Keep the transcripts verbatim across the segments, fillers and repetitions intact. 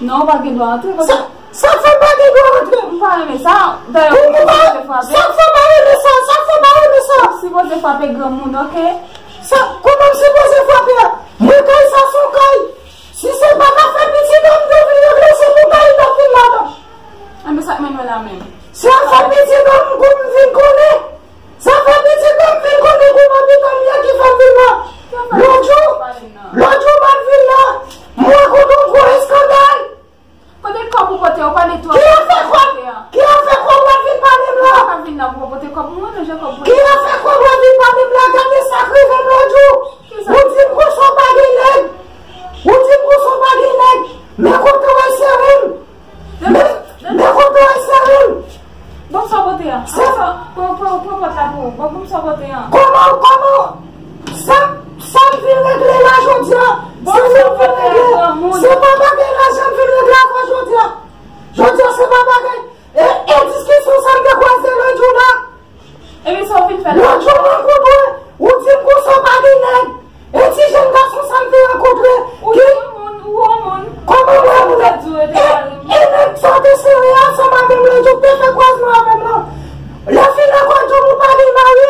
Non, ou pa gen dwa antre. Sa, sa fè pa gen dwa antre. M pa renmen sa. Dayè, ou sipoze frape. Sa fè pa renmen sa. Sa fè pa renmen sa. Ou sipoze frape granmoun, oke? Sa, kòman m sipoze frape a? Mwen kay sa se yon kay. Si se pa ka fè pitit an m te vin regle, se pou kay m t ap vin ladan. Enben, sa k mennen w la menm? Se afè pitit an m pou m vin konnen. Se afè pitit an m vin konnen pou m abitan m ye ki fè m vin la. Lòt jou, lòt jou m ap vin la. Mwen kote yon gwo eskandal. Kote kòb ou pote? Ou pale twòp. Ki afè kòb? Ki afè kòb w ap vin pale m la? Ou pa ka vin la pou w pote kòb. Mwen deja kòb pou. Ki afè kòb w ap vin pale m la? Gade sa k rive m lòt jou. Ou di m konsa w pa gen nèg. Ou di m konsa w pa gen nèg. Men kote w al sere m. Men, men kote w al sere m. Bon, sa w pote a? Pran, pran, pran pòt la pou ou. Bon, bon, sa w pote a? Kòman, kòman? Sa, sa m vin regle la jodi a? Se nou vin regle. Se pa bagay lajan m vin regle avè w jodi a. Jodi a, se pa bagay. E, e diskisyon sa m te kwaze lòt jou la. Ebyen, sa w vin fè la? Lòt jou m rankontre w, ou di m konsa w pa gen nèg. E ti jèn gason sa m te rankontre. Ou di yon moun, ou yon moun. Kòman mwen moun? E, e nèg sa w te sere ansanm avè m lòt jou, te fè kwazman avè m nan. Lè fini ankò di w ou pa gen mari.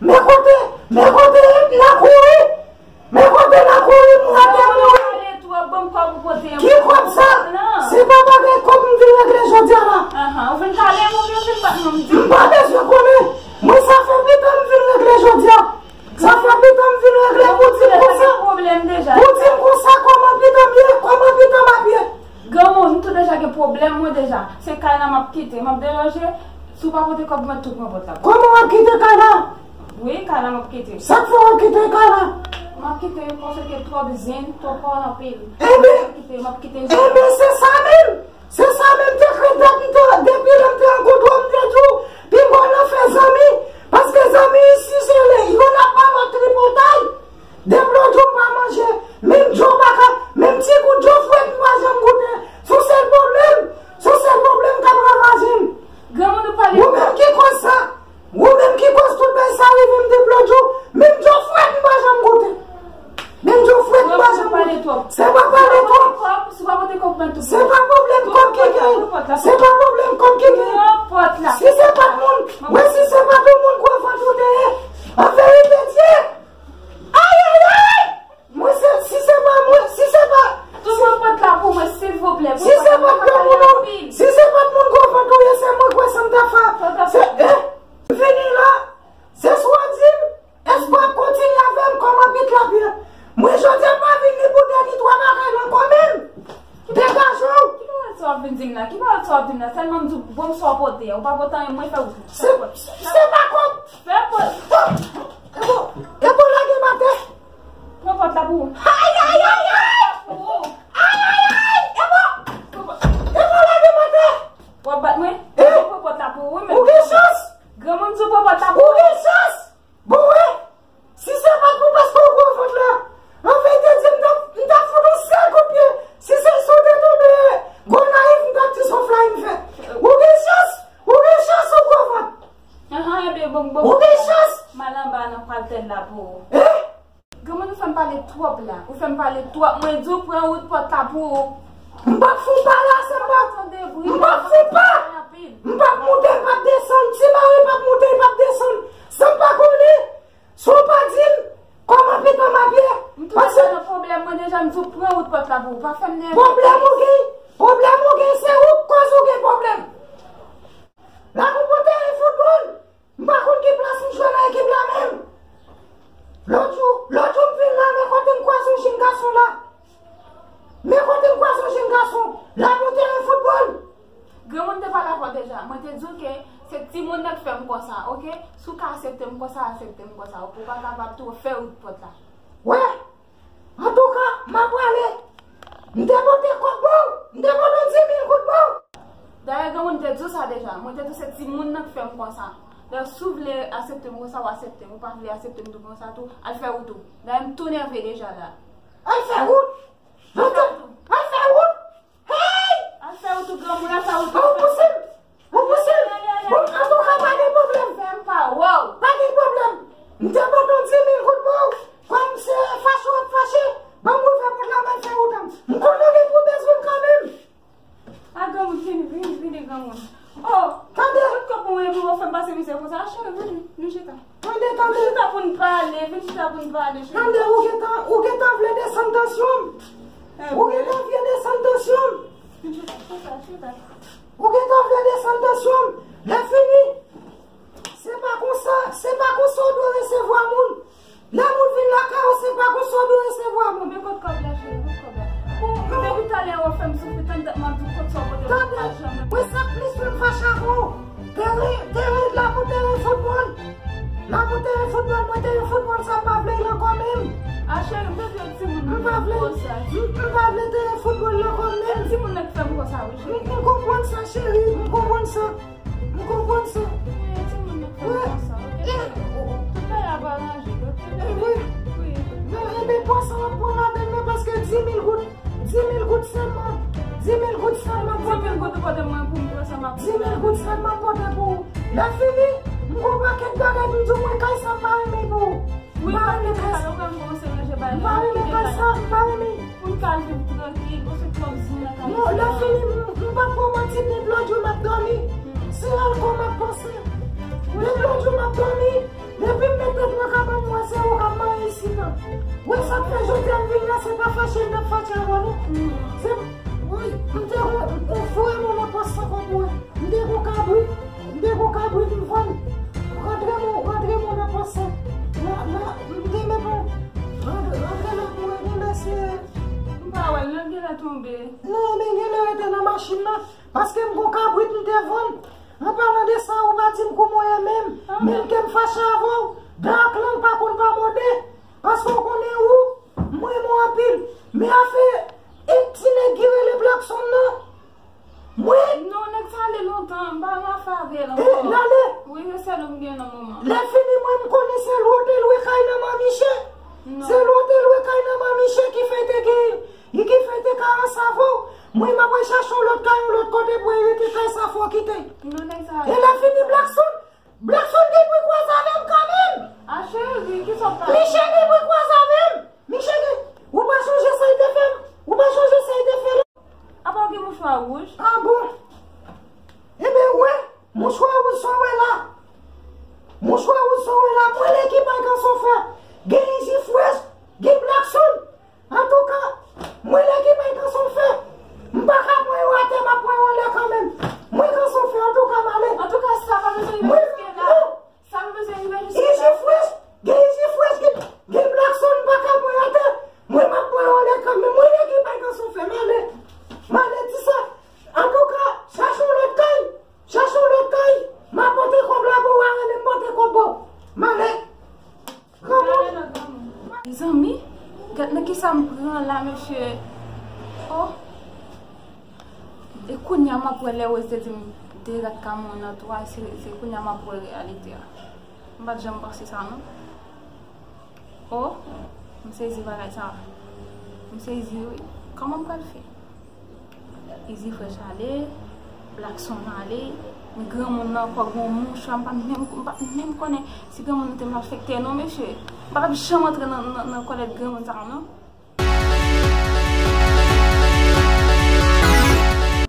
Men kote, men kote n a kouri. Men kote n a kouri, mwen atè mouri. Ki kòb sa? Se pa bagay kòb m vin regle jodi a la. Ahan, ou vin pale m oubyen ou vin bat mwen? M pa bezwen konnen. Mwen sa fè pitit an m vin regle jodi a. Sa fè pitit an m vin regle pou di m konsa. Pou di m konsa kòman pitit an m ye, kòman pitit an m ap ye. Granmoun, m tou deja gen pwoblèm mwen deja. Se kay la m ap kite, m ap deloje. Si w pa pote kòb mwen, tou pran pòt la. Kòman w ap kite kay la? Wi, kay la m ap kite. Sa k fè w ap kite kay la? M ap kite paske twòp zen, twòp pawòl anpil. Ebyen, m ap kite, m ap kite. Ebyen, se sa menm. Se sa menm te krèt dat m te, depi lè m te rankontre w, m te di w, pi bon nan fè zanmi, paske zanmi isi se le, yo n ap ba lòt tripotay. Depi lòt jou m pa manje, menm dlo pa ka, menm ti gout dlo frèt m pa janm goute. Se yon sèl pwoblèm, se yon sèl pwoblèm k ap ravaje m. Granmoun ou pale. Ou menm ki kòz sa. Ou menm ki kòz tout bagay sa rive m depi lòt jou. Menm dlo frèt m pa janm goute. Menm dlo frèt m pa janm goute. Se pa pale twòp. Se pa pwoblèm kòb ki gen. Se pa pwoblèm kòb ki gen. Si se pa t moun, mwen si se pa t yon moun gwo vant ou te ye. An verite Dye. Ayayay! Mwen se, si se pa mwen, si se pa. Tou pran pòt la pou mwen, silvouplè. Si se pa t granmoun ou, si se pa t moun gwo vant ou ye, se mwen kwè sa m ta fè. Se, eh, vini la, se swa di m, èske w ap kontinye avè m kòman pitit la ap ye? Mwen jodi a m pa vin ni pou de ni twa bagay non kò menm. Degaje w. Ki pawòl sa w ap vin di m la? Ki pawòl sa w ap di m la? Sèlman m di w bon sa w pote a. Ou pa pote anyen, mwen fè wout. Se, se pa kòb. Fè pòt. E bon, e bon lage m atè. Pran pòt la pou ou. Ay, ay, ay, ay! Pou ou. Ay, ay, ay! E bon! E bon lage m atè. W ap bat mwen? Eh? Pran pòt la pou ou, wi, men. Ou gen chans! Granmoun di w pran pòt la pou ou. Ou gen chans! Bon, wi. Si se pa t pou paske w gwo vant la, an verite di m t ap, m t ap fout yon sèl kout pye. Si se, si w te tonbe Gonayiv, m t ap di se yon fly m fè. Ou gen chans! Ou gen chans, ou gwo vant! Ahan, ebyen, bon, bon. Ou gen chans! M al anba nan kwaltèl la pou ou. Eh? Granmoun, ou fè m pale twòp la. Ou fè m pale twòp. Mwen di w pran wout pòt la pou ou. M p ap fè w pa la, se m p ap, m p ap fè w pa. M p ap moute, m p ap desann. Ti mari p ap moute, p ap desann. San m pa konnen, si w pa di m, kòman pitit an m ap ye? M tou deja nan pwoblèm, mwen deja m di w pran wout pòt la pou ou. Pa fè m nève. Pwoblèm ou gen, pwoblèm ou gen, se ou k kòz ou gen pwoblèm. La pou pote yon foutbòl. M pa konn ki plas m jwe nan ekip la menm. Lòt jou, lòt jou m vin la, men kote m kwaze yon jenn gason la. Men kote m kwaze yon jenn gason. La pou teren foutbòl. Granmoun te pale avè w deja. Mwen te di w ke se timoun nan k fè m konsa, oke? Si w ka aksepte m konsa, aksepte m konsa, oke? Ou pa kapab tou fè wout pòt la. Wè. Antouka, m ap prale. M te pote kòb ba w. M te pote yon dis mil goud ba w. Dayè, granmoun te di w sa deja. Mwen te di w se timoun nan k fè m konsa. Dayè, si w vle aksepte m konsa, w aksepte m. Ou pa vle aksepte m tou konsa tou, al fè wout ou. Dayè, m tou nève deja la. Al fè wout. Al fè wout. Al fè wout. Hey! Al fè wout ou granmoun, al fè wout ou. Ou pouse m. Ou pouse m. Bon, antouka, pa gen pwoblèm. Fè m pa wè w. Pa gen pwoblèm. M te pote yon dis mil goud ba w. Kòm se fache w ap fache, ban m ouvè pòt la, m al fè wout an m. M konnen w gen pou bezwen m kanmenm. Oh, tande. Tout kòb mwen pou w fè m pase mizè konsa. Cheri, vini, vin chita. Tande, tande. Vin chita pou n pale, vin chita pou n pale, cheri. Tande, ou gentan, ou gentan vle desann tansyon m. Ou gentan vle desann tansyon m. Vin chita, chita, chita. Ou gentan vle desann tansyon m. Lè fini. Se pa konsa, se pa konsa w dwe resevwa moun. Lè moun vin lakay ou, se pa konsa w dwe resevwa moun. Men kot kòb la, cheri, kot kòb la? Bon, depi talè w ap fè m soufri, tann tèt m ap di w kot sa w pote m pa janm. Mwen sa k plis fè m fache avè w. Teren, teren, la pou teren foutbòl. La pou teren foutbòl, mwen teren foutbòl sa m pa vle l ankò menm. A cheri, m te di yon timoun m pa vle, m pa vle teren foutbòl la ankò menm. Timoun nan k fè m konsa wi, cheri. M konprann sa, cheri, m konprann sa. M konprann sa. Wi, timoun nan fè konsa, oke? Tout bagay ap aranje, oke? Wi. Non, ebyen, pran sa w ap pran ladann nan, paske di mil goud, di mil goud sèlman, di mil goud sèlman. Di mil goud ou pote mwen pou m pran sa m ap pran. Di mil goud sèlman pote pou ou. Lè fini, m gon pakèt bagay pou m di w, mwen kay sa m pa renmen pou ou. Wi, m pa renmen kay sa. M pa renmen kay sa, m pa renmen. Pou n ka viv trankil, paske twòp zen nan kay sa. Non, lè fini, m, m p ap ba w manti, depi lòt jou m ap dòmi. Se alkòl m ap panse. Depi lòt jou m ap dòmi. Depi m met tèt mwen kabann mwen, se ou k ap manyen isit la. Wi, sa k fè jodi a m vin la, se pa fache m t ap fache avè w, non. Se, wi, m te, m, m voye moun nan pòs san kòb pou wè. M te gon kabrit, m te gon kabrit m vann. Rantre mwen, rantre mwen nan pòs sa. La, la, m te met yon, rantre, rantre la pou wè genlè se. M pa wè l, non, genlè tonbe. Non, men genlè rete nan machin nan. Paske m gon kabrit m te vann. An palan de sa, ou pa di m kouman w ye menm. Menm ke m fache avè w, dan ak lang pa konn pa mòde. Paske w konnen ou, m renmen w anpil. Men afè, e ti nèg ki rele Blackson nan, Mwen? Non, nèg sa ale lontan, m pa nan afè avè l ankò. E, l ale? Wi, se sèl ou m gen nan moman. Lè fini, mwen, m konnen se lwe w te lwe kay nan Manmiche. Non. Se lwe w te lwe kay nan Manmiche ki fè te gen, ki fè te ka ansanm avè w. Mwen, m ap al chache yon lòt kay, yon lòt kote pou evite kay sa fò kite. Non, nèg sa ale. E lè fini, Blackson, Blackson gen pou kwaze avè m kanmenm. A cheri, kisa w pale? Miche gen pou kwaze avè m. Miche gen, ou pa sonje sa l te fè m? Ou pa sonje sa l te fè l? Apa w gen mouchwa wouj? Ah bon? Ebyen, ou wè, mouchwa wouj sa w wè la. Mouchwa wouj sa w wè la. Mwen lekipay Ganson Fè. Gen Easy Fresh, gen Blackson. Antouka, mwen lekipay Ganson Fè. M pa ka pran yo atè, m ap pran yo anlè kanmenm. Mwen Ganson Fè, antouka, m ale. Antouka, sa pa bezwen rive jiske la. Sa nou bezwen rive jiske la. Easy Fresh, gen Easy Fresh, gen, gen Blackson, m pa ka pran yo atè. Mwen, m ap pran yo anlè kanmenm. Mwen, lekipay Ganson Fè, m ale. M ale, di sa. Antouka, chache yon lòt kay. Chache yon lòt kay. M a pote kòb la ba w, a rele m pote kòb ba w. M ale. Mezanmi, gad nan kisa m pran la, mesye. Oh. E kounye a m ap wè lè Rose te di m de rat ka mouri nan twou a, se, se kounye a m ap wè reyalite a. M pa t janm panse sa, non. Oh, m sezi bagay sa. M sezi, wi. Kòman m pral fè? Easy Fresh ale, Blackson ale, men granmoun nan ankò gon mouchwa, m pa menm, m pa menm konnen si granmoun nan te malfektè non, mesye. M pa t ap janm antre nan, nan, nan kòlèt granmoun sa a non.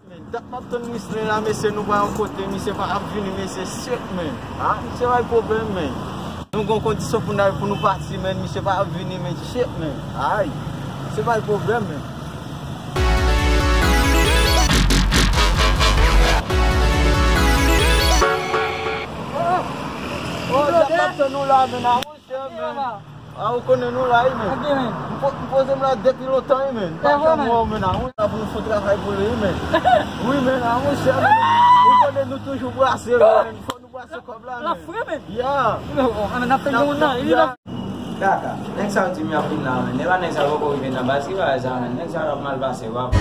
Men dat m ap tann Wisley la, mesye, nou pa yon kote, misye pa ap vini, mesye, shit, men. Ah, misye bay pwoblèm, men. Nou gon kondisyon pou n al, pou nou pati, men, misye pa ap vini, men, shit, men. Ay, misye bay pwoblèm, men. Oh, dat m ap tann ou la, men, a monchè, men. A, ou konnen nou la, wi, men. M po-, m poze m la depi lontan, wi, men. Pa janm wè w, men, a, ou la pou nou fè travay pou li, wi, men. Wi, men, a, monchè, men. Ou konnen nou toujou brase, wi, men. Fò nou brase kòb la, men. L ap fre, men. Ya. Ann ap fè granmoun nan, li la. Kaka, nèg sa yo di m y ap vin la, men. Epa nèg sa yo poko rive nan baz, ki bagay sa, men. Nèg sa yo ap mal pase, w ap.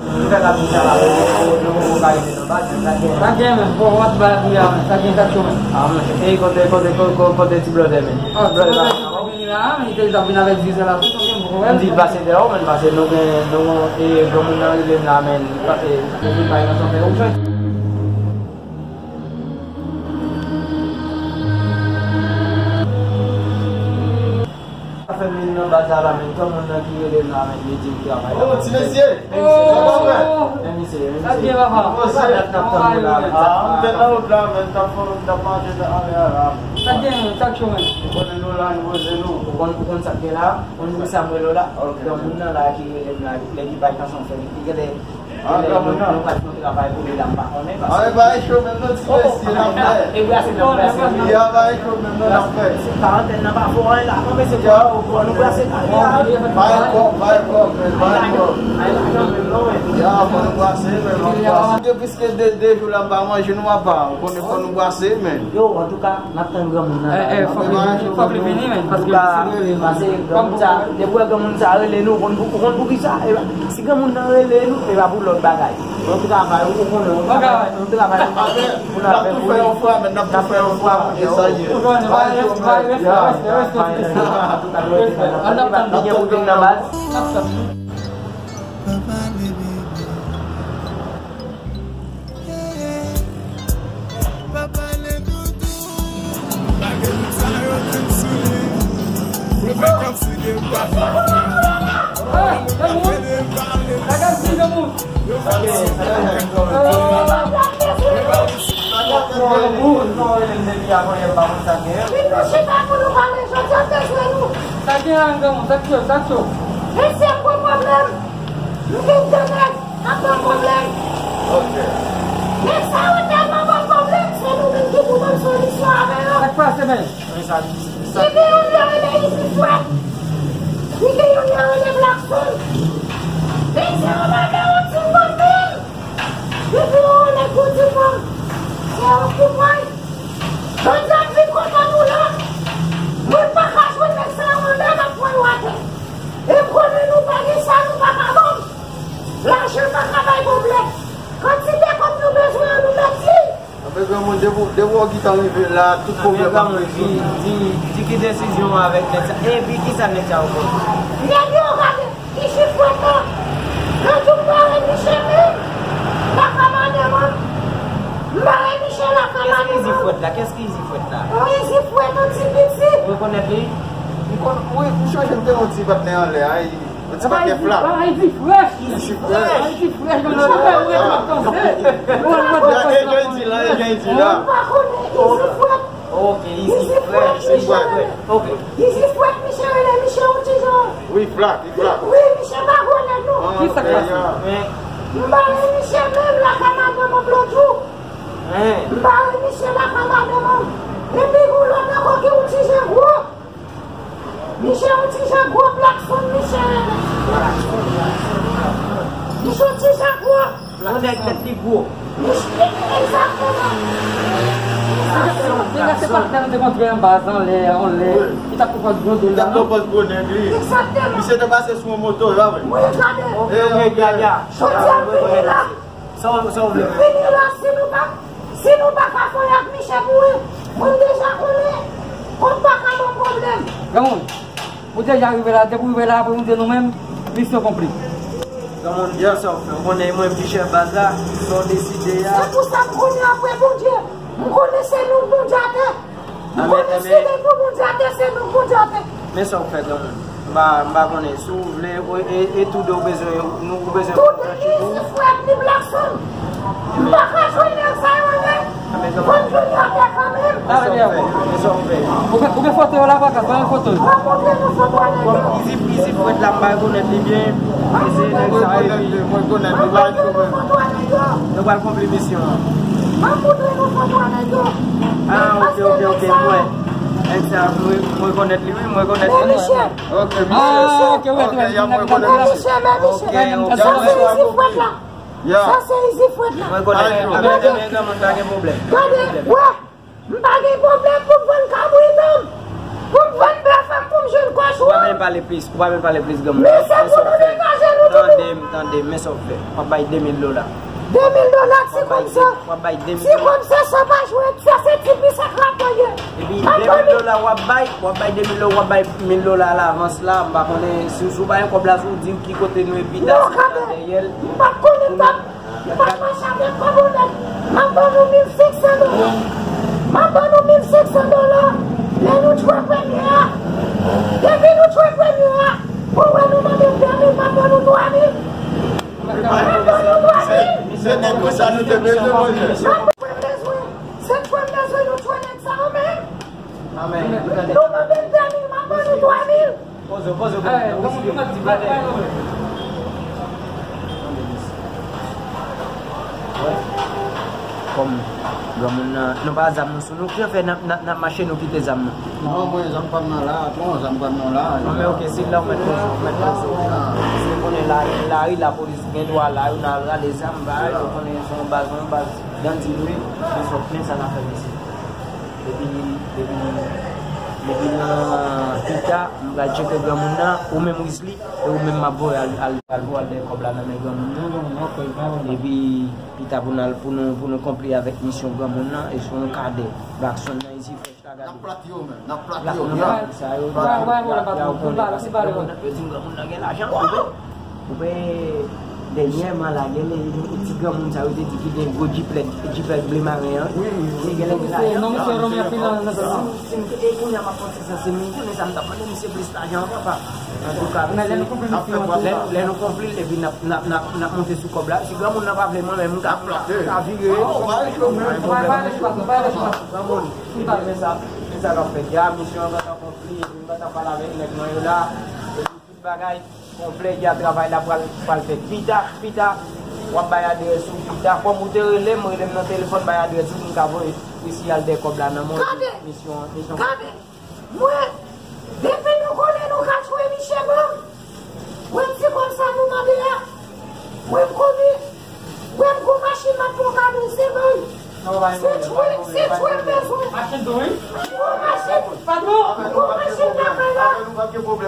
Nou fè la pou sa la, nou poko ka rive nan baz, men sa gen. Sa gen, men, fò w ap bay pou y a, men. Sa gen, sa cho, men. A, men, e kote, kote, kote, kote ti blòdè, men? Ti blòdè la. Vini la, men, li te vin avèk vizè la, tou, men, m poko wè l. M di l pase dèyè w, men, pase nou gen, nou, e, granmoun nan rele m la, men, pase, nou vin bay nan son fè, ou jwenn. Sa fè m vin Baz la la, men granmoun nan ki rele m la, men li di l travay la. Oh, ti mesye! Men misye, men misye, men misye, men misye. Sa byen, papa. Se pa dat n ap tann ou la, men. Ah, m te nan wout la, men m t ap fè, m t ap manje anlè a la. Sa gen, sa cho, men. Ou konnen nou la, nou poze nou. Ou konn, ou konn sa k gen la? Ou konn sa m rele w la? Granmoun nan la ki rele m la, lè li bay kanson fè li, li genlè Ah, granmoun nan. Nou pral fè yon travay pou li la, m pa konnen, paske. Ah, e pa e cho menm non, ti mesye, n ap fè. E brase nan brase. Ya, pa e cho menm non, n ap fè. Se karantèn nan pa fò anyen la, non, mesye, fò nou brase nan ya. Pa e kòb, pa e kòb, men, pa e kòb. Ya, fò nou brase, men, fò nou brase. Depi se de, de jou la, m pa manje, nou apa, ou konnen fò nou brase, men. Yo, antouka, n ap tann granmoun nan la. Eh, eh, fòk li vini, fòk li vini, men, paske si li rele nou. Pase granmoun sa, depi w wè granmoun sa rele nou, ou konn pou, ou konn poukisa? E pa, si granmoun nan rele nou, e pa pou lòt bagay. Yon travay, ou konnen, yon travay, yon travay pou n ap fè pou li. N ap tou fè yon fwa, men n ap tou fè yon fwa, e sa ye. Respè, respè, respè, respè. An ap tann, n ap tann, n ap tann. Papa le bebe. Pa pale doudou. Bagay sa yo menm sou li. Mwen fè kòmsi de pa fè. Hey, granmoun. Bagay di granmoun. Yo fè kòmsi de pa fè. Li nou chita pou nou pale, jodi a bezwen nou. Sa gen an granmoun, sa cho, sa cho. Mesye, gwo pwoblèm. M gen de nèg k ap ban pwoblèm. Ok. Nèg sa yo tèlman ban pwoblèm, se nou menm ki pou ban solisyon avè yo. Sa k pase, men? Ki gen youn yo rele Izi Fwèt. Ki gen youn yo rele Blackson. Mesye yo mande yon ti fanm menm. Epi yo rele gwo ti fanm. Se yo ki pran. Jodi a m vin kontan nou la. Mwen pa ka jwenn nèg sa yo anlè, m ap pran yo atè. E m konnen nou pa gen sa nou pa ka ban m. Lajan pa ka bay pwoblèm. Kantite kòb nou bezwen an, nou mèt di. Anben granmoun, depi, depi w gentan rive la, tout pwoblèm ap rezoud. Di, di, di ki desizyon w avèk nèg sa, epi kisa nèg sa yo fè? Nèg yo gade, Izi Fwèt la. Lè tou m bare miche menm lakay madanm an. M bare miche lakay madanm an. Kès ki Izi Fwèt la? Kès ki Izi Fwèt la? Yon Izi Fwèt, yon ti piti. Ou rekonèt li? M konn, wi, m chonje m te yon ti patnè anlè a, yon ti patnè Flak. Izi Frèch. Izi Frèch. Izi Frèch, nou nan fè wè m ap tanse. Ou wè, ou wè, e jan di la, e jan di la. Ou pa konnen Izi Fwèt. Ok, Izi Frèch, Izi Frèch. Ok. Izi Fwèt, misye rele misye yon ti jan. Wi, Flak, wi, Flak. Wi, misye pa gwo nèg non. Kisa k pase? M bare misye menm lakay madanm an lòt jou. M bare misye lakay madanm an. Epi gon lòt ankò ki yon ti jan gwo. Misye yon ti jan gwo, Blackson misye rele. Misye yon ti jan gwo. Yon nèg tèt li gwo. Misye, egzakteman. Deja se patnè nou te kontre anba anlè, anlè. Li t ap pran pòz gwo do la, non? Li t ap pran pòz gwo nèg, wi. Egzakteman. Misye te pase sou yon moto la, wi. Wi, gade. Ok, ok, ya, ya. Jodi a m vini la. Sa w, sa w vle? M vini la, si nou pa, si nou pa ka fè yon ak misye pou mwen, mwen deja konnen kòb pa ka ban pwoblèm. Granmoun, ou deja rive la, depi w rive la, apre nou di nou menm, misyon konpli. Granmoun, byen sa w fè. Ou konnen mwen pi chèf baz la, sa w deside a. Se pou sa m konnen apre Bondye. M konnen se nou Bondye atè. M konnen si gen pou Bondye atè, se nou Bondye atè. Men sa w fè granmoun. M pa, m pa konnen si w vle, e, e, e toude w bezwen, nou, ou bezwen. Toude, Izi Frèch, ni Blackson. M pa ka jwenn nèg sa yo, men. Fò m jwenn yo atè kanmenm. Men sa w fè, men sa w fè. Ou gen, ou gen foto yo la, pa ka, pa gen foto yo. M ap montre nou foto a nèg yo. Izi, Izi Frèch la, m pa rekonèt li byen. Mwen rekonèt li, mwen rekonèt li, pa gen pwoblèm. Nou pral konpli misyon an. M ap montre nou foto a nèg yo. Ah, ok, ok, ok, m wè. Nèg sa, m re-, m rekonèt li, wi, m rekonèt li. Men misye. Ok, misye. Ah, ok, wi, wi, wi, y ap rekonèt li. Men misye, men misye. Ok, ok. Sa se Izi Frèch la. Ya. Sa se Izi Frèt la. Mwen konnen, gade, men granmoun pa gen pwoblèm. Gade, wè, m pa gen pwoblèm pou m vann kabrit an, pou m vann bèf an, pou m jwenn kòchon. Ou pa menm pale plis, ou pa menm pale plis granmoun. Men se pou nou degaje nou tou. Tande m, tande m, men sa w fè. W ap bay de mil dola. De mil dola, ti kòb sa. W ap bay de mil dola. Ti kòb sa, sa pa jwèt, sa se ti pis ak rapò ye. Epi de mil dola w ap bay, w ap bay de mil dola, w ap bay mil dola alavans la, m pa konnen si, si w pa gen kòb la sou w, di ki kote nou epi ta si nan dèyè l. M pa konnen, m pa, m pa mache avèk kòb onèt. M ap ban nou mil senk san dola. M ap ban nou mil senk san dola. Lè nou tchwe premye a, depi nou tchwe premye Nou mande m de mil, m ap ban nou twa mil. Poze, poze, poze. Kòm granmoun nan, nou pa zam nou sou nou, ki fè n ap, n ap, n ap mache, nou kite zam nan? Non, mwen, zam pa m nan la, non, zam pa m nan la. Non, men oke, se la ou mèt poze, ou mèt poze. Si w konnen la, lari, lapolis gen dwa la, yo nan rale zam, ba, yo konnen se yon baz, yon baz, gang di nou, men sa n ap fè mesye. Epi, epi, epi nan pita, m pral tcheke granmoun nan, ou menm Wisly, e ou menm m ap voye al, al, al pou al dèyè kòb la nan men granmoun nan. Epi, pita pou n al, pou nou, pou nou konpli avèk misyon granmoun nan, e se yon kadè. Blackson nan isi frèch la, gade. N ap plat yo, men. N ap plat yo, n ap plat sa yo. Yo di m granmoun nan gen lajan, ou wè. Ou wè, dènyèman la, gen de ti granmoun sa yo te di ki gen gwo jiplèt, jiplèt ble maren an. Wi, wi, wi. Se gen lè gen lajan. Non, misye renmen anpil nan, nan zòn nan. Si, si, e kounye a m ap konn se sa, se m konnen sa m t ap mande misye plis lajan ankò, pa. Antouka, lè nou konpli, lè, lè nou konpli, epi n ap, n ap, n ap, n ap monte sou kòb la. Si granmoun nan pa vle, mwen menm, m ka, m ka vire. Granmoun, men sa, men sa k ap fèt. Ya, misyon an gentan konpli, epi m gentan pale avèk nèg mwen yo la. Epi tout bagay konplè, ya travay la pral, pral fèt. Pita, pita, w ap bay adrès ou, pita. Kòm ou te rele m, rele m nan telefòn, bay adrès ou pou m ka voye isi al dèyè kòb la nan men w. Misyon, misyon. Gade, mwen, depi nou konnen nou ka tchwe misye bon. Mwen, ti kòb sa nou mande a. Mwen, m konnen. Mwen, m gon machin m ap pran kado se bann. Se tchwe, se tchwe m bezwen. Machin tou, wi. M gon machin. Patwon. M gon machin lakay la. M gon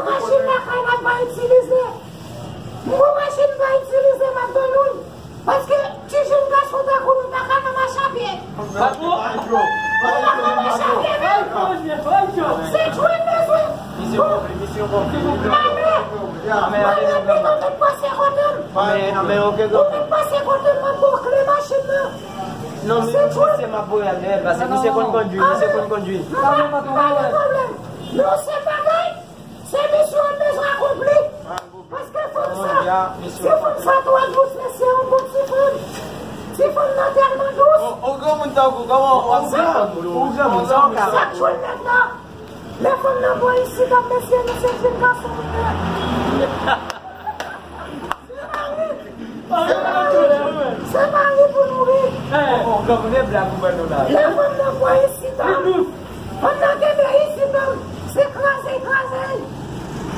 machin lakay la m pa itilize. M gon machin m pa itilize m ap ban moun. Paske ti jenn gason tankou nou pa ka nan mache a pye. Patwon. Nou pa ka mache a pye menm. Se tchwe m bezwen. Misyon konpli, misyon konpli. Malè. Malè, pito mèt pase kote m. Ou mèt pase kote m, m ap ba w kle machin nan. Non, misye, misye m ap voye al dèyè l, paske misye konn kondui, misye konn kondui. Pa gen pwoblèm. Men yon sèl bagay, se misyon an bezwen akonpli. Paske fanm sa, se fanm sa twò dous, mesye, yon bon ti fanm. Ti fanm nan tèlman dous. Yon granmoun tankou, kòman w ap di yon granmoun? Yon granmoun, sa w ka. Sa k jwenn nèg la? Lè fanm nan bò isit, ap mesye, nou se jenn gason nou ye. Se mari. Se mari pou nou ri. Yon granmoun e blag ou ban nou la. Lè fanm nan bò isit, fanm nan kenbe isit, se kraze, kraze.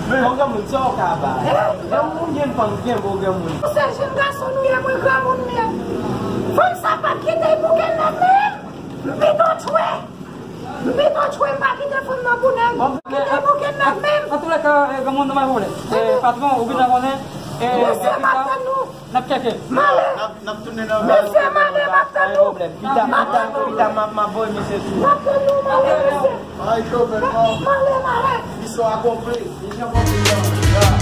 Men yon granmoun, sa w ka ba? Yon moun gen fanm, gen bon granmoun. Ou se jenn gason nou ye, mwen granmoun m ye. Fanm sa pa t kite l pou gen nèg menm. M pito tchwe. M pito tchwe m pa kite fanm nan pou nèg. Kite pou gen nèg menm. An tou lè ka, granmoun nan pa pwoblèm. Patwon, ou vin la konnen. Mesye, m ap tann nou. N ap tcheke. Malè. N ap, n ap tounen nan. Mesye, malè, m ap tann nou. M ap tann nou. Pita, pita, pita, m ap, m ap voye mesye sou. M ap tann nou, malè, mesye. Ay, chofè, non. Malè, malè. Misyon akonpli. Misyon akonpli, non.